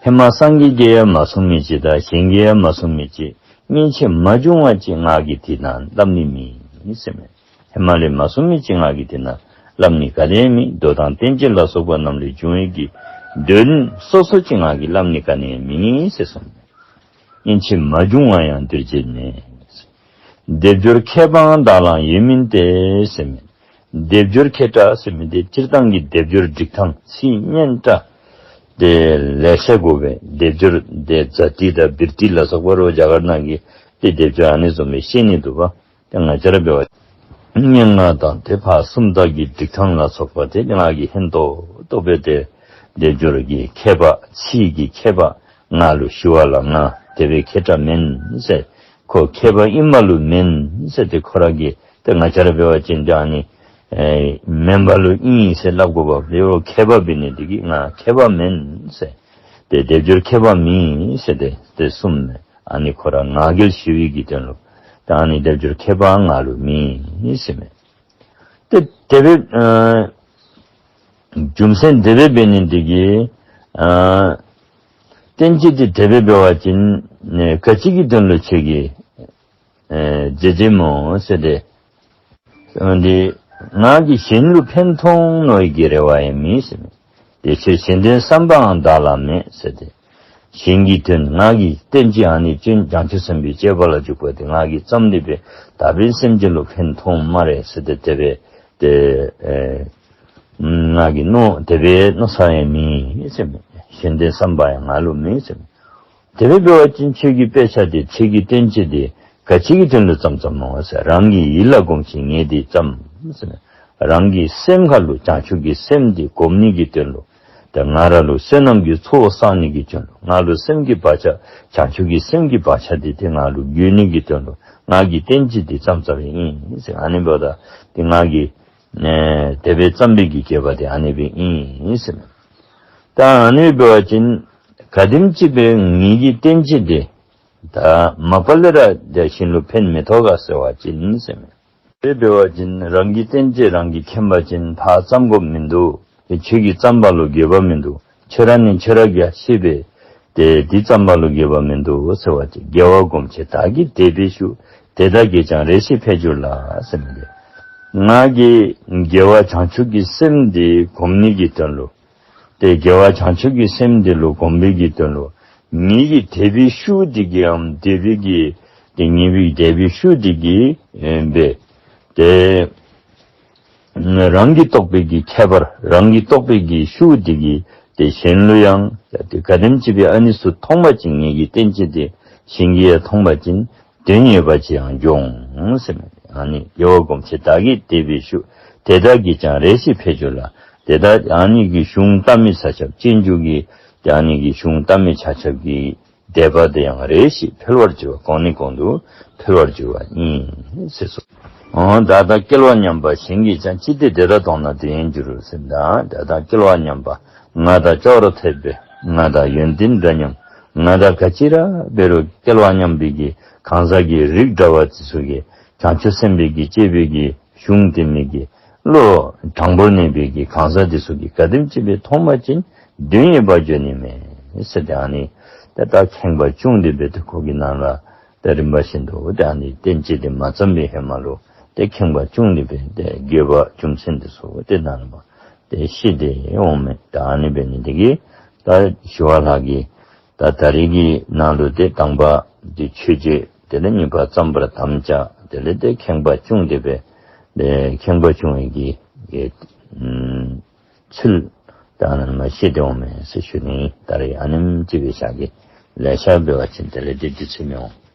ཧེ་མ་སངས་རྒྱས་ཀྱིས་ཡང་མ་གསུངས་མི་ཅིག་དང་གཞན་གྱིས་ཡང་མ་གསུངས་མི་ཅིག་སྔན་ཆད་མ་བྱུང་བ་ཅིག་ང་གིས་དེ་ནང་སླབ་ནི་མེད་ཟེར་མས། ཧེ་མ་ལས་མ་གསུངས་མི་ཅིག་ང་གིས་དེ་ནང་སླབ་ནི་ག་ནི་ཡང་མེད། མདོ་དང་བསྟན་བཅོས་ལ་སོགས་པ་རྣམས་ལས་འབྱུང་བའི་གི་དོན་སོ་སོ་ཅིག་ང་གིས་སླབ་ནི་ག་ནི་ཡང་མེད་ཟེར་གསུངས་མས། སྔན་ཆད་མ་བྱུང་བ་ཡང་འདིར་བརྗོད་མེད། སྡེབ་སྦྱོར་མཁས་པའང་བདག་ལའང་ཡོད་མིན་ཏེ་ཟེར་མས། སྡེབ་སྦྱོར་མཁས་དྲགས་ཟེར་མི་འདི་སྤྱིར་བཏང་གི་སྡེབ་སྦྱོར་སྒྲིག་ཐངས་ཚིག་སྙན་དྲགས་དེ་ལེ་ཤ་དགོ་པས། སྡེབ་སྦྱོར་དེ་ཛ་ཏི་དང་བིར་ཏི་ལ་སོགས་པ་རོགས་རྒྱ་གར་ནང་གི་ཏེ་སྡེབ་སྦྱོར་ཨ་ནི་བཟུམ་སྦེ་ཤེས་ནི་འདུག་པ། ཏེ་ང་བཅས་ར་འབད་བ་སྙན་ངག་དང་ཏེ་ཕར་སུམ་རྟགས་ཀྱི་སྒྲིག་ཐངས་ལ་སོགས་པ་དེ་ང་གིས་ཧན་ཏོང་ཏོ་སྦེ་ཏེ་སྡེབ་སྦྱོར་གྱི་མཁས་པ་ཚིག་གི་མཁས་པ་ང་ལུ་ཞུ་བ་ལ་ང་དེ་སྦེ་མཁས་དྲགས་མེན་ཟེར། ཁོ་མཁས་པ་ཨིནམ་ལུ་མེན་ཟེར་ཏེ་ཁོ་ར་གིས་ཏེ་ང་བཅས་ར་འབད་བ་ཅིན་ཏེ་ཨ་ནི་ཨེ་མེན་པ་ལུ་ཨིན་ཟེར་སླབ་དགོ་པ། དེ་བ་མཁས་པ་འབད་ནི་དེ་གིས་ང་མཁས་པ་མེན་ཟེར། ཏེ་སྡེབ་སྦྱོར་མཁས་པ་མེན་ཟེར་ཏེ་ཏེ་གསུངམ་མས། ཨ་ནི་ཁོ་ར་ང་རྒྱལ་ཞི་བའི་གི་དོན་ལུ་ད་ཨ་ནི་སྡེབ་སྦྱོར་མཁས་པ་ང་ལུ་མེད་ཟེར་མས། ཏེ་དེ་སྦེ་ཨ་རྒྱུ་མཚན་དེ་སྦེ་འབད་ནི་དེ་གིས་ཨ་བསྟན་བཅོས་དེ་དེ་སྦེ་འབད་བ་ཅིན་ནི་ག་ཅི་གི་དོན་ལུ་ཁྱོད་ཀྱིས་ཨེ་མཛད་མཛདཔ་སྨོ་ཟེར་ཏེ། འདི་ང་གིས་གཞན་ལུ་ཕན་ཐོགས་ནི་གི་རེ་བ་ཡང་མེད་ཟེར་མས། དེ་ཕྱིར་གཞན་དོན་བསམ་པའང་བདག་ལ་མེད་ཟེར་ཏེ། གཞན་གྱི་དོན་ང་གིས་བསྟན་བཅོས་ཨ་ནི་བྱོན་བྱང་ཆུབ་སེམས་དཔའི་སྤྱོད་པ་ལ་འཇུག་པ་དེ་ང་གིས་བརྩམས་ཏེ་སྦེ་ད་འབདན་སེམས་ཅན་ལུ་ཕན་ཐོགས་སྨ་རེ་ཟེར་ཏེ་དེ་སྦེ་ཏེ་ཨེ་ང་གིས་མནོ་དེ་སྦེ་མནོ་ས་ཡང་མེད་ཟེར་མས། གཞན་དོན་བསམ་པ་ཡང་ང་ལུ་མེད་ཟེར་མས། དེ་སྦེ་འབད་བ་ཅིན་ཁྱོད་ཀྱི་དཔེ་ཆ་དེ་ཁྱོད་ཀྱི་བསྟན་བཅོས་དེ་ག་ཅི་གི་དོན་ལུ་བརྩམས་བརྩམསཔ་སྨོ་ཟེར། རང་གི་ཡིད་ལ་དགོངས་ཤིང་ངས་དེ་བརྩམས་ཟེར། རང་གི་སེམས་ཁ་ལུ་བྱང་ཆུབ་ཀྱི་སེམས་དེ་སྒོམ་ནི་གི་དོན་ལུ་ ད་ང་ར་ལུ་བསོད་ནམས་ཀྱི་ཚོགས་བསག་ནི་གི་དོན་ལུ་ང་ལུ་སེམས་ཀྱི་བག་ཆགས་བྱང་ཆུབ་ཀྱི་སེམས་ཀྱི་བག་ཆགས་འདི་ཏེ་ང་ལུ་དགོ་ནི་གི་དོན་ལུ་ང་གིས་བསྟན་བཅོས་འདི་བརྩམས་བརྩམསཔ་ཨིན་ཟེར། ཨ་ནི་འབདཝ་ད་ཏེ་ང་གིས་ཨེ་དེ་སྦེ་བརྩམས་པའི་གི་དགོས་པ་འདི་ཨ་ནི་སྦེ་ཨིན་ཟེར་མས། ད་ཨ་ནི་འབད་བ་ཅིན་ག་དེམ་ཅིག་སྦེ་ངེ་གི་བསྟན་བཅོས་འདི་ད་མ་པ་ལས་ར་དེ་གཞན་ལུ་ཕན་མི་ཐོགས་ག་ཟེར་བ་ཅིན་ཟེར་མས། དེ་འབད་བ་ཅིན་རང་གི་བསྟན་བཅོས་རང་གིས་མཁྱེན་པ་ཅིན་ཕར་བརྩམ་དགོཔ་མིན་འདུག། ཏེ་ཁྱོད་ཀྱིས་བརྩམས་པ་ལུ་དགོས་པ་མིན་འདུག། ཁྱོད་ར་ནི་ཁྱོད་ར་གིས་ཤེས་པས། ཏེ་འདི་བརྩམས་པ་ལུ་དགོས་པ་མིན་འདུག་ཟེར་བ་ཅིན། དགེ་བ་སྒོམ་ཆེན་བདག་གིས་དེ་སྦེ་ཞུ། དེ་དག་གིས་ཀྱང་རེ་ཞིག་འཕེལ་འགྱུར་ལ་ཟེར་མི་འདི། ང་གིས་དགེ་བ་བྱང་ཆུབ་ཀྱི་སེམས་འདི་སྒོམ་ནི་གི་དོན་ལུ། ཏེ་དགེ་བ་བྱང་ཆུབ་ཀྱི་སེམས་འདི་ལུ་སྒོམ་པའི་གི་དོན་ལུ། ངེ་གི་དེ་སྦེ་ཞུ་འདི་གིས་ཨམ་དེ་སྦེ་གི་ཏེ་ངེ་གི་དེ་སྦེ་ཞུ་འདི་གིས་ཨེ་སྦེ། ཏེ་རང་གིས་རྟོགས་པའི་གི་ཁྱད་པར་རང་གིས་རྟོགས་པའི་གི་ཤུགས་འདི་གིས་ཏེ་གཞན་ལུ་ཡང་ཏེ་ག་དེམ་ཅིག་སྦེ་ཨ་ནི་ཚུ་མཐོང་པ་ཅིན་ངེ་གི་བསྟན་བཅོས་འདི་གཞན་གྱིས་ཡང་མཐོང་པ་ཅིན་དོན་ཡོད་པ་ཅིག་ཡང་འབྱུང་ཟེར་མས། ཨ་ནི་དགེ་བ་སྒོམ་ཆེན་བདག་གིས་དེ་སྦེ་ཞུ། དེ་དག་གིས་ཀྱང་རེ་ཞིག་འཕེལ་འགྱུར་ལ། ཏེ་ད་ཨ་ནི་གི་གཞུང་བལྟ་མི་ཆ་ཁྱབ་སྤྱོད་འཇུག་གི་ཏེ་ཨ་ནི་གི་གཞུང་བལྟ་མི་ཆ་ཁྱབ་ཀྱི་དད་པ་དེ་ཡང་རེ་ཞིག་འཕེལ་བར་འགྱུར་བ། གོང་ནས་གོང་དུ་འཕེལ་བར་འགྱུར་བ་ཨིན་ཟེར་གསུངས། འོ་ད་ལྟ་སྐལ་བ་མཉམ་པ་གཞན་གྱིས་ཀྱང་། ཅི་སྟེ་དེ་ལྟར་མཐོང་ན་དོན་ཡོད་འགྱུར་ཟེར། ད་ད་ལྟ་སྐལ་བ་མཉམ་པ་ང་དང་ཅོག་ར་འཐདཔ་སྦེ་ང་དང་ཡོན་ཏན་འདྲ་མཉམ་ང་དང་ག་ཅི་ར་འབད་རུང་སྐལ་བ་མཉམ་པའི་གི་གང་ཟག་གི་རིགས་འདྲ་བ་འདི་ཚུ་གིས་བྱང་ཆུབ་སེམས་དཔའི་གི་སྤྱོད་པའི་གི་གཞུང་དེ་མི་གི་བློ་དྲང་པོར་གནས་པའི་གི་གང་ཟག་དེ་ཚུ་གིས་ག་དེམ་ཅིག་སྦེ་མཐོང་པ་ཅིན་དོན་ཡོད་པར་འགྱུར་ནི་མས་ཟེར། ཏེ་ཨ་ནི་ཏེ་ད་ཁེངས་པ་བཅུང་སྟེ་སྦེ་ཏེ་ཁོ་གི་ནང་ལུ་ཏེ་རིམ་པ་བཞིན་དུ་ཏེ་ཨ་ནི་བསྟན་བཅོས་དེ་མ་བརྩམས་པའི་ཧེ་མ་ལུ་ཏེ་ཁེངས་པ་བཅུང་སྟེ་སྦེ་ཏེ་དགོས་པ་རྒྱུ་མཚན་དེ་ཚུ་ཏེ་ནཱ་ལུ་མར་ཏེ་བཤད་དེ་འོང་མས། ཏེ་ཨ་ནི་འབད་ནི་དེ་གིས་ད་ཞི་བ་ལྷ་གིས་ད་ད་རེས་ཀྱི་ནང་ལུ་ཏེ་དང་པ་འདི་མཆོད་བརྗོད། དེ་ལས་གཉིས་པ་བརྩམ་པར་དམ་བཅའ། དེ་ལས་ཏེ་ཁེངས་པ་བཅུང་སྟེ་སྦེ་ཏེ་ཁེངས་པ་བཅུང་བའི་གི་གི་ཨམ་ཚུལ་ད་ནཱ་མར་བཤད་དེ་འོང་མས་ཟེར་ཞུ་ནི། ད་རེས་ཨ་ནེམ་ཅིག་སྦེ་བཞག་གེ། ལེ་ཤ་འབད་བ་ཅིན་དེ་ལས་ཏེ་འདི་ཚུ་མི་འོང་།